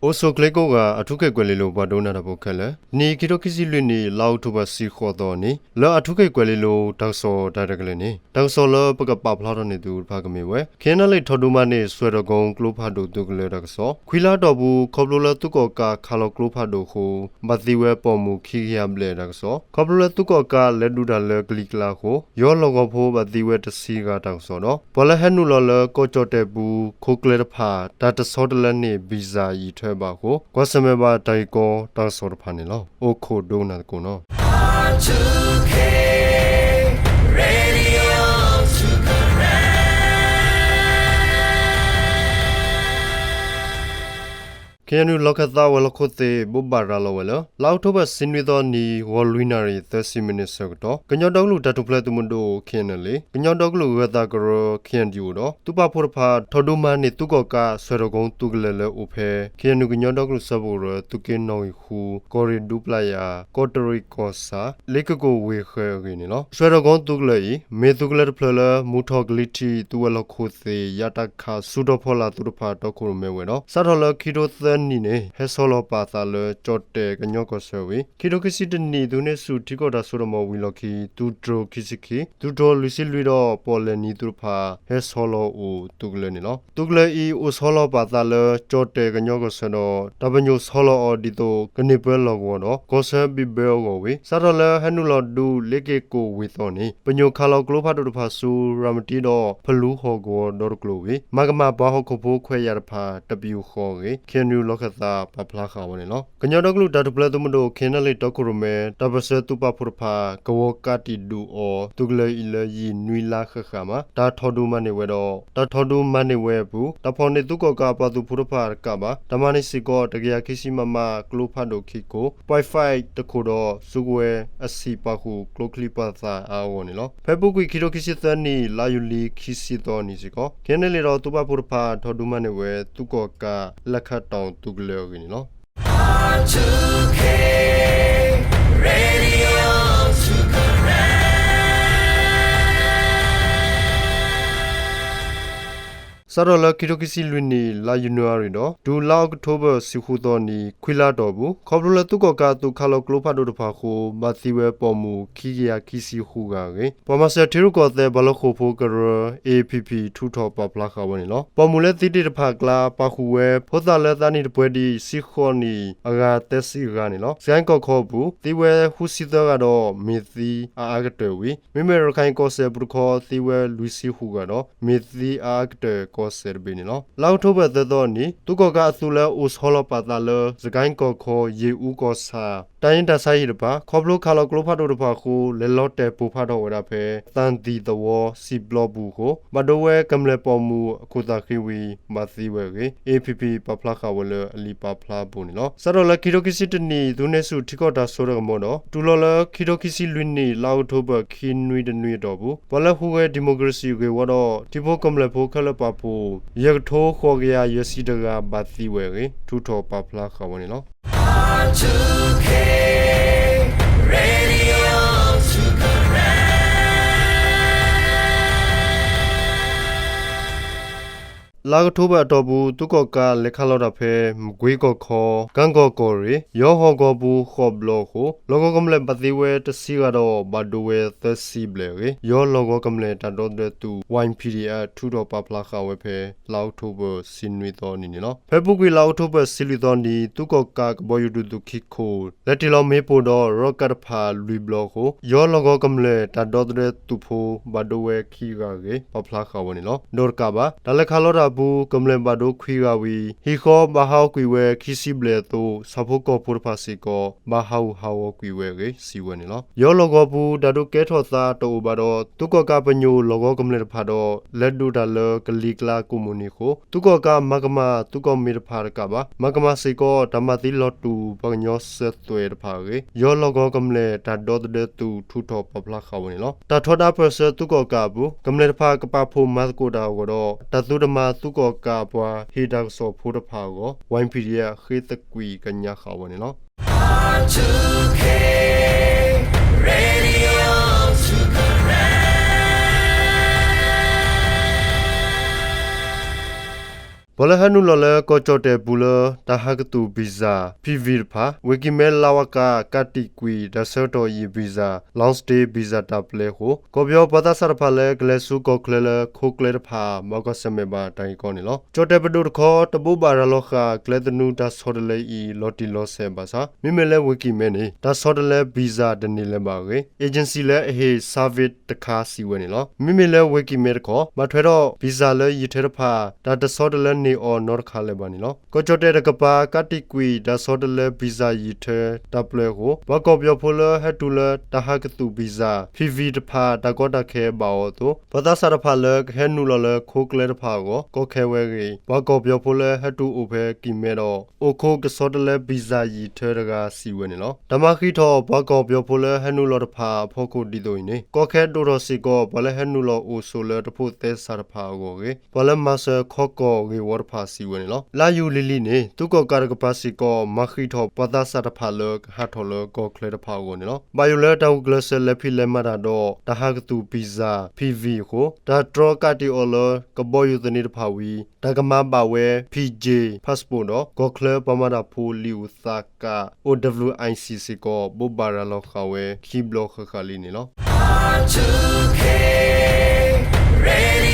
အိၣ်ဆူၣ်ချ့ကိးဂၤ အၣ်ထူခ့ၣ်ကွဲၤလ့လိၤ ပှၤဒိကနၣ်တၢ်ဖိခဲလၢာ်, နံၣ်ခံကထိခံဆံလွံၢ်နံၣ် လါအီးကထိဘၢၣ် တဆံဃိးသီအနံၤ လၢအၣ်ထူခ့ၣ်ကွဲၤလ့လိၤ တၢ်ကစီၣ်တၢ်ရဲၣ်တၢ်ကျဲၤန့ၣ် တၢ်ကစီၣ်လၢပကပာ်ဖျါထီၣ်န့ၢ်သုတဖၣ်ကမ့ၢ်ဝဲ ခ့ၣ်အဲၣ်ယူၣ်အ့ၣ် ထီၣ်ဒုးမၤန့ၢ် စွဲၣ်တီၣ်ကိ ကျိဖးဒိၣ်သုးကလၢၤတၢ်ကစီၣ်, ခွံလါအတီၢ်ပူၤ ခီဖျိလၢသုးကီၣ်ကးခးလီၤကျိဖးဒိၣ်အဃိ ဘၣ်သံဝဲပိာ်မုၣ်ခံကယၤဘျဲၣ်တၢ်ကစီၣ်, ခီဖျိလၢသုးကီၣ်ကးလဲၤဒုးတၢ်လၢကလံၤကျါအဃိ ယီၢ်လီၢ်ကဝီၤဖိဘၣ်သံဝဲတဆံဂၤတၢ်ကစီၣ်ဒီး ပှၤလၢဟဲနုာ်လီၤလၢကီၢ်ကၠီၣ်တဲၣ်ပူၤ ခိၣ်ကျၢၢ်တဖၣ် တၢ်တဆီတလဲန့ၢ် ဘံၣ်စၢ်ယံာ်ထွဲဘၣ်အဃိ ကွၢ်ဆၢၣ်မဲာ်ဘၣ်တၢ်ဂ့ၢ်ကီတၢ်ကစီၣ်တဖၣ်န့ၣ်လီၤ. အိၣ်ခိးဒိကနၣ်သကိးနီၤ. ခ့ၣ်အဲၣ်ယူၣ် လီၢ်ခၢၣ်သးဝဲၤလီၢ်ခိၣ်သ့ၣ် ဘိးဘၣ်ရၤလီၤဝဲလၢ လါအီးကထိဘၢၣ် တဆံနွံသီအနံၤ ဂီၤလွံၢ်နၣ်ရံၣ် သၢဆံမံးနံးဆၢကတီၢ် ကညီဒီကလုာ်တၢ်ထူၣ်ဖျဲးသုးမုၢ်ဒိၣ် ခ့ၣ်အဲၣ်ယူၣ်, ကညီဒီကလုာ်ဂၢၤသးကရၢ ခ့ၣ်အဲၣ်ယူၣ်ဒီး သုးပာ်ဖှိၣ်တဖၣ် ထီၣ်ဒုးမၤန့ၢ်သုးကီၣ်ကး စွဲၣ်တီၣ်ကိသုးကလၢၤလၢအိၣ်ဖဲ ခ့ၣ်အဲၣ်ယူၣ် ကညီဒီကလုာ်စၢဖှိၣ်ကရၢ သုးက့နီၣ်ဂံၢ်ဃု ကီၢ်ရ့ၣ်ဒူပျၢ်ယၤ ကီၢ်တရံးကီၢ်ဆၣ် လ့ကကိၣ်ဝ့ၢ်ဃဲအဂ့ၢ်န့ၣ်လီၤ. စွဲၣ်တီၣ်ကိသုးကလၢၤအံၤ မ့ၢ်သုးကလၢၤတဖျၢၣ်လၢ မုၢ်ထီၣ်ကလံၤထံး သုးဝဲၤလီၢ်ခိၣ်သ့ၣ် ယတၢ်ခး စူၢ်ထီၣ်ဖီလာ်သုးတဖၣ် တီခိၣ်ရိၣ်မဲဝဲဒီး စးထီၣ်လၢခံထိသၢနံၣ်န့ၣ် ဟဲဆီလီၤပာ်သးလၢ ကၠီၣ်တဲၣ်ကညီကီၢ်စဲၣ်ဝံၤ ခံထိခံဆံတနံၣ် သုးဟံးန့ၢ်ဆူၣ်ထံကီၢ်တၢ်စိတၢ်ကမီၤဝံၤအလီၢ်ခံ သုးတြိၤခံဆံခံ, သုးတြိၤလွံၢ်ဆံလွံၢ်ဒီး ပီၣ်လဲၣ်နံၤသုးတဖၣ် ဟဲဆီလီၤအိၣ်သုးကလၢၤန့ၣ်လီၤ. သုးကလၢၤအံၤ အိၣ်ဆီလီၤပာ်သးလၢ ကၠီၣ်တဲၣ်ကညီကီၢ်စဲၣ်ဒီး တၢ်ပညိၣ်ဆီလီၤအီၤဒ်သိး ကန့ၢ်ပၢလီၢ်ကဝီၤဒီး ကီၢ်ဆၢဘံၣ်ဘၢအဂီၢ်ဝံၤ စးထီၣ်လၢဟဲနုာ်လီၤဒုး လ့က့ၣ်ကိၣ်ဝ့ၢ်သီန့ၣ် ပညိၣ်ခးလီၤကျိဖးဒိၣ်တဖၣ်ဆူ ရၤမတံဒီး ဖလူဟီၣ်ကဝီၤဒီတကျိၤဝံၤ မၤကမၣ်ပှၤဟီၣ်ခိၣ်ဖိခွဲးယာ်တဖၣ် တပယူာ်ဃီအဂ့ၢ် ခ့ၣ်အဲၣ်ယူၣ် လီၢ်ခၢၣ်သးပာ်ဖျါဃာ်ဝဲန့ၣ်လီၤ. ကညီဒီကလုာ်တၢ်ထူၣ်ဖျဲးသုးမုၢ်ဒိၣ် ခ့ၣ်အဲၣ်ယူၣ် တီခိၣ်ရိၣ်မဲ တၢ်ပၢၢ်ဆၢသုးပာ်ဖှိၣ်တဖၣ် ကဝီၤကးတံာ်ဒုးအီၤ သုးကလၢၤအံၤလၢယံာ်နွံလါဃၣ်ဃၣ်မး တၢ်ထီၣ်ဒုးမၤန့ၢ်ဝဲဒီး တၢ်ထီၣ်ဒုးမၤန့ၢ်ဝဲအပူၤ တၢ်ဖီၣ်န့ၢ်သုးကီၣ်ကးအပှၤသုးဖိတဖၣ်တကးဘၣ် တၢ်မၤန့ၢ်စ့ၢ်ကီး တကယၤခံဆံ မမ ကျိဖးဒိၣ်ခံခိၣ်, ပွဲၣ်ဖး တခိၣ်ဒီး စုကဝဲၤအဆံၣ်ပာ်ဃုာ်ကျိချံပှာ်သၣ်အါအဂီၢ်န့ၣ်လီၤ. ဖဲအပူၤကွံာ် ခံထိခံဆံသၢနံၣ် လါယူၤလံခံဆံသီနံၤစ့ၢ်ကီး ခ့ၣ်အဲၣ်ယူၣ် ဒီးသုးပာ်ဖှိၣ်တဖၣ် ထီၣ်ဒုးမၤန့ၢ်ဝဲ သုးကီၣ်ကး လဲခၣ်တီၣ်သုးကလၢၤအဂ့ၢ်န့ၣ်လီၤ. စးထီၣ်လၢခံထိခံဆံလွံၢ်နံၣ် လါယနူၤအါရံၤဒီး တုၤလါအီးကထိဘၢၣ် တဆံဃုသီနံၤ ခွံလါအတီၢ်ပူၤ ခီဖျိလၢသုးကီၣ်ကးအသုးခးလီၤကျိဖးဒိၣ်တဖၣ်အဃိ ဘၣ်သံဝဲပိာ်မုၣ်ခံကယၤခံဆံဃုဂၤအဂ့ၢ် ပှၤမၤစၢၤထံရူၢ်ကီၢ်သဲးပှၤလၢဃိာ်ဖိကရၢ AAPP ထုးထီၣ်ပာ်ဖျါဃာ်ဝဲန့ၣ်လီၤ. ပိာ်မုၣ်လၢသံတ့ၢ်တဖၣ်အကျါ ပာ်ဃုာ်ဝဲ ဖိသၣ်လၢသးနံၣ်တပှဲၤဒံး တဆံဃိးနံၣ်အဂၤ သၢဆံဂၤန့ၣ်လီၤ. စကဲၣ်ကီၢ်ခီအပူၤ သံဝဲဃုဆံသၢဂၤဒီး မ့ၢ်သံအါအါကတၢၢ်ဝံၤ မ့မ့ၢ်ရခၢၣ်ကီၢ်စဲၣ်အပူၤတခီ သံဝဲလွံၢ်ဆံဃုဂၤဒီး မ့ၢ်သံအါအါကတၢၢ်ကီၢ်စဲၣ်တဘ့ၣ်န့ၣ်လီၤ. လါအီးကထိဘၢၣ်သၢသီအနံၤ သုးကီၣ်ကးအသုးလၢအိၣ်ဆီလီၤပာ်သးလၢ စကဲၣ်ကီၢ်ခီ ယ့ၣ်အူကီၢ်ဆၣ် တၢ်အ့ၣ်တၢ်ဆါဟံၣ်တဖၣ် ခီဖျိခးလီၤကျိဖးဒိၣ်တဖၣ်အဃိ လဲၤလီၤတဲာ်ပိၢ်ဖးထီၣ်ဝဲဒၣ်ဖဲ သၣ်သံၣ်သဝီစံာ်ပျီပူၤအဃိ ဘၣ်ဒိဝဲကမျၢၢ်ပိာ်မုၣ်အခိၣ်သၣ်ဃံဝံၤ ဘၣ်သံဝဲအဂ့ၢ် AAPP ပာ်ဖျါဃာ်ဝဲလၢအလံာ်ပာ်ဖျါအပူၤန့ၣ်လီၤ. စးထီၣ်လၢခံထိခံဆံတနံၣ် သုးဟံးန့ၢ်ဆူၣ်ထံကီၢ်တၢ်စိတၢ်ကမီၤဒီး တုၤလီၤလၢခံထိခံဆံလွံၢ်နံၣ် လါအီးကထိဘၢၣ် ခံနွံတနွံအတီၢ်ပူၤ ပှၤလၢဟူးဂဲၤဒံၣ်မိၣ်ကရ့ၣ်စံၣ်ဂ့ၢ်ဝီဒီး ထံဖိကမျၢၢ်ဖိခဲလၢာ်ပာ်ဖှိၣ် ယဲၢ်ကထိဃိးကယၤယဲၢ်ဆံတဂၤ ဘၣ်သံဝဲအဂ့ၢ် ထုးထီၣ်ပာ်ဖျါဃာ်ဝဲန့ၣ်လီၤ. လါအီးကထိဘၢၣ်အတီၢ်ပူၤ သုးကီၣ်ကးလဲၤခးလီၤတၢ်ဖဲ မကွ့ကီၢ်ခီ ကၣ်ကီၢ်ကီၢ်ရ့ၣ် ယီၢ်ဟီၣ်ကဝီၤပူၤဃိးဘျီအဃိ လီၢ်ကဝီၤကမျၢၢ်ဘၣ်သံဝဲတဆံဂၤဒီး ဘၣ်ဒိဝဲသၢဆံဘျဲၣ်အဂ့ၢ် ယီၢ်လီၢ်ကဝီၤကမျၢၢ်တၢ်ဒီသဒၢသုး YPDF ထုးထီၣ်ပာ်ဖျါဃာ်ဝဲဖဲ လါအီးကထိဘၢၣ် တဆံနွံသီအနံၤန့ၣ်လီၤ. ဖဲအပူၤကွံာ် လါအီးကထိဘၢၣ် တဆံလွံၢ်သီအနံၤ သုးကီၣ်ကးကဘီယူၤဒုးသုးခံခိၣ် လဲၤတ့ၢ်လီၤမ့ၣ်ပိၢ်ဒီး ရီၣ်ကၣ်တဖၣ်လွံၢ်ဘျီအဃိ ယီၢ်လီၢ်ကဝီၤကမျၢၢ်တၢ်ဒီသဒၢသုးဖိ ဘၣ်ဒိဝဲခံဂၤအဂ့ၢ် ပာ်ဖျါဃာ်ဝဲန့ၣ်လီၤ. ဒီးတကးဘၣ် တၢ်လဲၤခးလီၤတၢ်အပူၤ ကမျၢၢ်ဘၣ်ဒိခွံဂၤဝံၤ ဟံၣ်ဃီဘၣ်ဟးဂီၤကွံာ်ဝဲခံဆံဘျဲၣ်အသိး ဆၣ်ဖိကီၢ်ဖိတဖၣ်စ့ၢ်ကီး ဘၣ်ဟးဂူာ်ဟးဂီၤကွံာ်ဝဲအဂ့ၢ် စံးဝဲန့ၣ်လီၤ. ယီၢ်လီၢ်ကဝီၤပူၤ တၢ်ဒုးကဲထီၣ်သးတအိၣ်ဘၣ်ဒီး သုးကီၣ်ကးပညိၣ်လီၢ်ကဝီၤကမျၢၢ်တဖၣ်ဒီး လဲၤဒုးတၢ်လၢကလံၤကျါကိးမုၢ်နံၤအဃိ သုးကီၣ်ကးမၤကမၣ်သုးကီၣ်မ့ၢ်တဖၣ်တကးဘၣ် မၤကမၣ်စ့ၢ်ကီး တၢ်မၤသံလီၤတူာ်ပှၤကညီစၢၤသွဲၣ်တဖၣ်အဂ့ၢ် ယီၢ်လီၢ်ကဝီၤကမျၢၢ်တၢ်ဒီသဒၢသုး ထုးထီၣ်ပာ်ဖျါဃာ်ဝဲန့ၣ်လီၤ. တၢ်ထီဒါပၢၢ်ဆၢသုးကီၣ်ကးအပူၤ ကမျၢၢ်တဖၣ်ကပာ်ဖှိၣ်မၤသကိးတၢ်အဂီၢ်ဒီး တၢ်သုတမၤသုးကီၣ်ကးအပှၤဟ့ၣ်တၢ်ကစီၣ်ဖိတဖၣ်အဂီၢ် YPDF ဃ့သကွံာ်ကညးဃာ်ဝဲန့ၣ်လီၤ. ပှၤလၢဟဲနုာ်လီၤလၢကီၢ်ကၠီၣ်တဲၣ်ပူၤလၢတၢ်ဟးကသူၣ် visa, PV တဖၣ် ဝ့ၢ်ကံၢ်မဲ လဝက ကးတံာ်ကွံာ်တၢ်ဆၢကတီၢ်အံၤ visa, long stay visa တၢ်ပျဲအဃိ ကီၢ်ပယီၤပှၤသးစၢ်တဖၣ်လၢကလဲၤဆူကီၢ်ချၢလၢခိကျဲတဖၣ် ဘၣ်ကွၢ်ဆၢၣ်မဲာ်ဘၣ်တၢ်ဂ့ၢ်ကီန့ၣ်လီၤ. ကၠီၣ်တဲၣ်ပဒိၣ်တခီ တဘိးဘၣ်ရၤလီၤဃာ်ကျဲသနူတၢ်ဆီတလဲအံၤ လီၤတံၢ်လီၤဆဲးဘၣ်ဆၣ် မ့မ့ၢ်လၢဝ့ၢ်ကံၢ်မဲန့ၣ် တၢ်ဆီတလဲ visa တန့ၢ်လၢၤဘၣ်အဂ့ၢ် agency လၢအဟ့ၣ် service တခါစံးဝဲန့ၣ်လီၤ. မ့မ့ၢ်လၢဝ့ၢ်ကံၢ်မဲတခီ ဘၣ်ထွဲဒီး visa လၢယံာ်ထၢတဖၣ် တၢ်တဆီတလဲန့ၢ်အီၤနီတခါလၢၤဘၣ်န့ၣ်လီၤ. ကီၢ်ကၠီၣ်တဲၣ်တကပၤ ကးတံာ်ကွံာ်တၢ်ဆီတလဲ visa ယံာ်ထၢတၢ်ပျဲအဃိ ပှၤကီၢ်ပယီၤဖိလၢဟဲတုၤလၢတၢ်ဟးကသူၣ် visa, PV တဖၣ် တၢ်ကီတၢ်ခဲဘၣ်အီၤအသိး ပှၤသးစၢ်တဖၣ်လၢကဟဲနုာ်လီၤလၢခိကျဲတဖၣ်အဂီၢ် ကီခဲဝဲအဂ့ၢ် ပှၤကီၢ်ပယီၤဖိလၢဟဲတုၤအိၣ်ဖဲကံၢ်မဲဒီး အိၣ်ခိးကဆီတလဲ visa ယံာ်ထၢတဂၤစံးဝဲန့ၣ်လီၤ. တၢ်မၤဃံးထီၣ်ပှၤကီၢ်ပယီၤဖိလၢဟဲနုာ်လီၤတဖၣ်အဖီခိၣ်ဒ်သိးအံၤန့ၣ် ကီခဲဒိၣ်ထီၣ်စ့ၢ်ကီး ပှၤလၢဟဲနုာ်လီၤအိၣ်ဆိးလၢတဖိးသဲစးတဖၣ်အဂီၢ်အဂ့ၢ် ပှၤလၢမၤစၢၤခီကီၢ်ဂ့ၢ်ဝီတဖၣ်စံးဝဲန့ၣ်လီၤ. လါယူၤလံလံန့ၣ် သုးကီၣ်ကးတကပၤစ့ၢ်ကီး မၤဃံးထီၣ်ပှၤသးစၢ်တဖၣ်လၢကဟးထီၣ်လၢကီၢ်ချၢတဖၣ်အဂီၢ်န့ၣ်လီၤ. ဘၣ်ယိၣ်လၢတၢ်ဂုာ်ကျဲးစၢးလဲၤဖံးလဲၤမၤတၢ်ဒီး တၢ်ဟးကသူၣ် visa, PV အဃိ တၢ်တြီကးတံာ်အီၤလၢကဘီယူၤသန့တဖၣ်ဝံၤ တၢ်ကမၤဘၣ်ဝဲ PJ passport ဒီး ကီၢ်ချၢပှၤမၤတၢ်ဖိလံာ်အုၣ်သးကး OWIC စ့ၢ်ကီး ဘိးဘၣ်ရၤလီၤဃာ်ဝဲခံဘျီဃၣ်ဃၣ်လံန့ၣ်လီၤ.